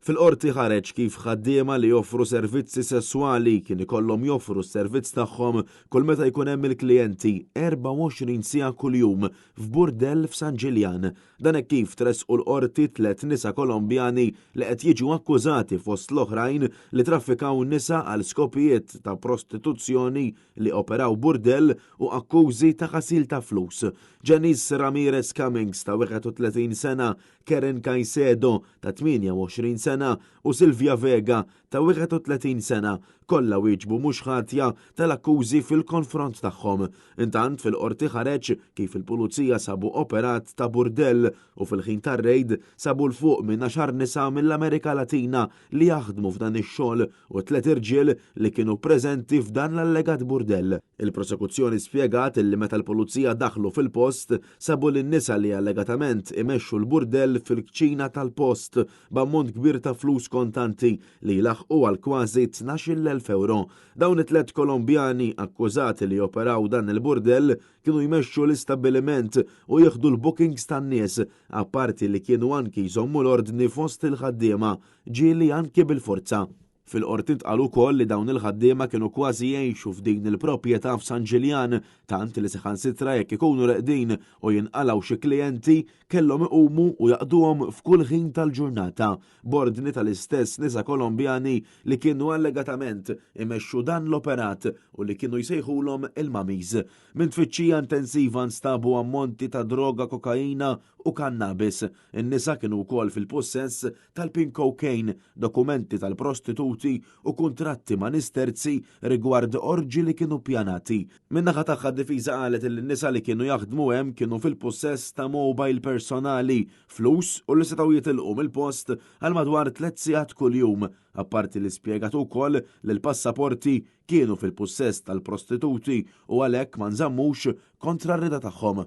Fil-Qorti ħareġ kif ħaddiema li joffru servizzi sesswali kien ikollhom joffru s-servizz tagħhom kull meta jkun hemm il-klijenti 24 siegħa kuljum f'burdell f'San Ġiljan. Dan hekk kif tressqu l-Qorti tlett nisa Kolombjani li qed jiġu akkużati fost l-oħrajn li traffikaw nisa għal skopijiet ta' prostituzzjoni li operaw burdell u akkużi ta' ħasil ta' flus. Janice Ramirez Cummings ta' 31 sena Karen Caicedo ta' 28 sena u Silvia Vega ta' 31 sena kollha wieġbu mhux ħatja tal-akkużi fil-konfront tagħhom. Intant fil-Qorti ħareġ kif il-Pulizija sabu operat ta' burdell u fil-ħin tar-rejd sabu 'l fuq minn għaxar nisa mill-Amerika Latina li jaħdmu f'dan ix-xogħol u tliet irġiel li kienu preżenti f'dan l-allegat burdell. Il-Prosekuzzjoni spjegat li meta l-Pulizija daħlu fil-post sabu lin-nisa li allegatament imexxu l-burdell fil-kċina tal-post b'ammont kbir ta' flus kontanti li jlaħħqu għal kważi 12,000 ewro. Dawn it-tlett Kolombjani akkużati li joperaw dan il-burdell kienu jmexxu l-istabbiliment u jieħdu l-bookings tan-nies, apparti li kienu anki jżommu l-ordni fost il-ħaddiema, ġieli anki bil-forza. Fil-Qorti ntqal ukoll li dawn il-ħaddiema kienu kważi jgħixu f'din il-proprjetà f'San Ġiljan, tant li saħansitra jekk ikunu reqdin u jinqalgħu xi klijenti, kellhom iqumu u jaqduhom f'kull ħin tal-ġurnata, b'ordni tal-istess nisa Kolombjani li kienu allegatament imexxu dan l-operat u li kienu jsejħulhom il-mummies. Minn tfittxija intensiva nstabu ammonti ta' droga kokaina u kannabis. In-nisa kienu wkoll fil-pussess tal-pink cocaine, dokumenti tal-prostituti u kuntratti ma' nies terzi rigward orġi li kienu ppjanati. Min-naħa tagħha d-difiża qalet li n-nisa li kienu jaħdmu hemm kienu fil-pussess ta' mobile personali, flus u li setgħu jitilqu mill-post għal madwar tlett sigħat kuljum, apparti li spjegat ukoll li l-passaporti kienu fil-pussess tal-prostituti u għalhekk ma nżammux kontra r-rieda tagħhom.